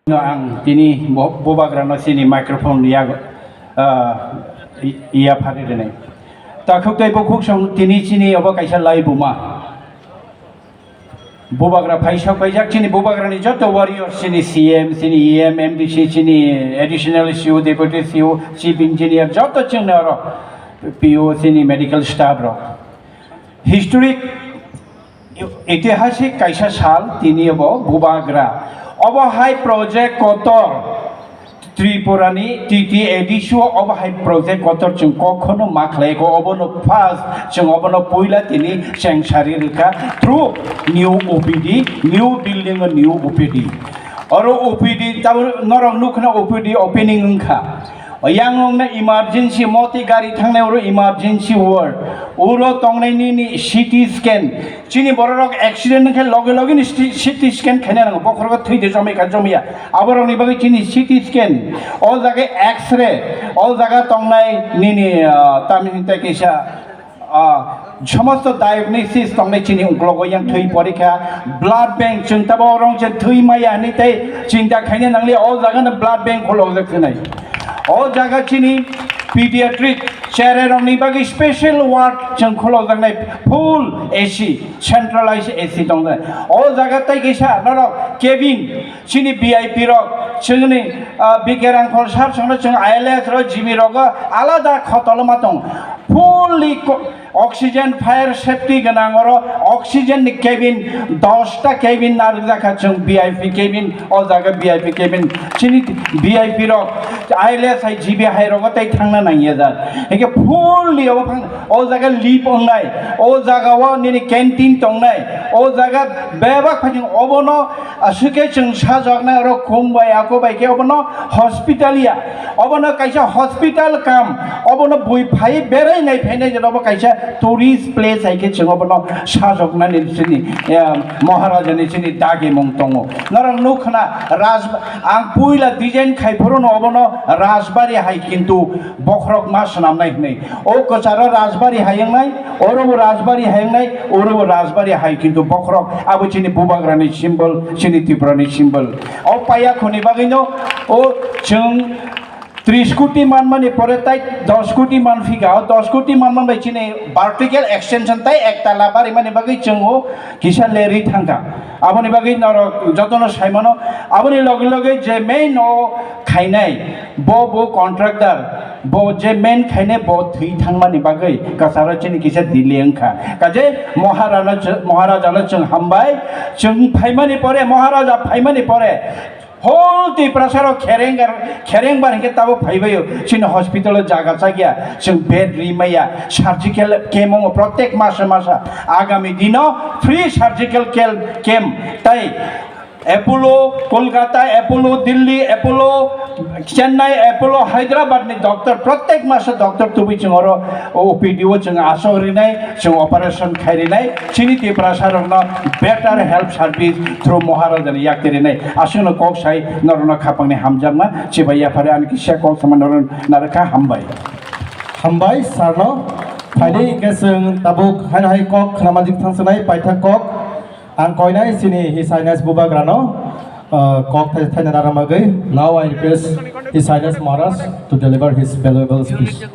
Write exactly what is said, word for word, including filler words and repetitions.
No, ang tini bo-, bubagrano chini microphone ya, ah, i-, ya phari rwnai. Takhuk tei bukhuk song tini chini obo kaisa laibuma. Bubagra phaisok paijak chini bubagrani joto warriors chini C M, chini E M, M D C, chini additional C O, deputy C O, chief engineer joto chwngno oro P O chini medical staff rok. Historic, itihasik kaisa sal tini obo bubagra. Obo hai project kotor Tripurani T T A D C o obo hai project kotor chwng kokhono ma khlai ko, obono first chwng obono puila tini cheng sari rwkha through new O P D, new building o new O P D. Oro O P D tamo norok nukhna O P D opening wngkha. Yang wngna emergency moti gari thangnai oro emergency ward. Oro tongnai nini C T scan. Chini bororok accident wngkhe loge loge ni C T scan khaina nango. Bokhorogo thwi de jomai kha jomya. Aborokni bagwi chini C T scan, o jaga X-ray, o jaga tongnai nini, ah, tamni hwntai kaisa, ah, somosto diagnosis tongnai chini uklogo yang thwi porikha, blood bank chwng tabo rong se thwi maya hinwi tei chinta khaina nangli o jaga no blood bank khulokjak sinai. O jaga chini pediatric cherai rokni bagwi special ward chwng khulokjaknai full A C, centralized A C tongnai. O jaga tei kaisa norok cabin Chini V I P rok, chwngni, ah, B K Rangkhol sir songno chwng I L S rok, G B rogo alada khotoloma tong. Fully co-, oxygen, fire safety gwnang oro oxygen ni cabin, dos ta cabin narwkjakha chwng V I P cabin, o jaga V I P cabin. Chini V I P rok I L S hai G B hai rogo tei thangna nangya jat. Hingke fully obo phang, o jaga lip ongnai, o jaga o nini canteen tongnai, o jaga bebak phai obono Aswk khe chwng sajwknai oro khum bai ako bai khe obono hospital ya. Obono kaisa hospital kam, obono bui phai berai nai phainai jora obo kaisa tourist place hai khe chwng obono sajwknani chini, eh, Maharaja ni chini dagimung tongo. Norok nuk khna Raj-, ang puila design khai phuru no obono Rajbari hai kintu bokhorok ma swnamnai hwnwi. O kwcharo Rajbari hai wngnai, orobo Rajbari hai wngnai, orobo Rajbari hai, kintu bokhorok abo chini bubagrani symbol, chini Tripurani symbol. O paya khuni bagwino o chwng tris koti manmani pore tai dos koti manphika, o dos koti manman bai chini vertical extension tai ektala barimani bagwi chwng o kisa lerwi thangkha. Aboni bagwi norok jotono saimano, aboni loge loge je main o khainai, bo bo contractor, bo je main khainai bo thwi thangmani bagwi kwcharo chini kisa delay wngkha. Kaje Maharana ch-, Maharajano chwng hambai, chwng phaimani pore, Maharaja phaimani pore, whole Tiprasarok kherengbar, kherengbar hinkhe tabo phaibaio. Chini hospital o jaga chakya, chwng bed ri maya, surgical camp ongo protek masa masa. Agami dino free surgical kel-, camp tai Apollo, Kolkata, Apollo, Delhi, Apollo, Chennai, Apollo, Hyderabad ni doctor, protek masa doctor tubui chwng oro O P D o chwng asok rinai, chwng operation khai rinai, chini Tiprasa rokno better health service through Maharaja ni yak rinai. Aswkno kok sai norokno khapangni hamjakma, chibai yaphare ani kisa kok sama norok narwkha, hambai. Hambai sarno, phaidi hingke chwng tabuk haino hai kok khwnamajik thangsinai paithak kok. Ang koinai chini His Highness Bubagrano, uh, kok thai-, thaina narwkna bagwi. Now I request His Highness Maharaj to deliver his valuable speech.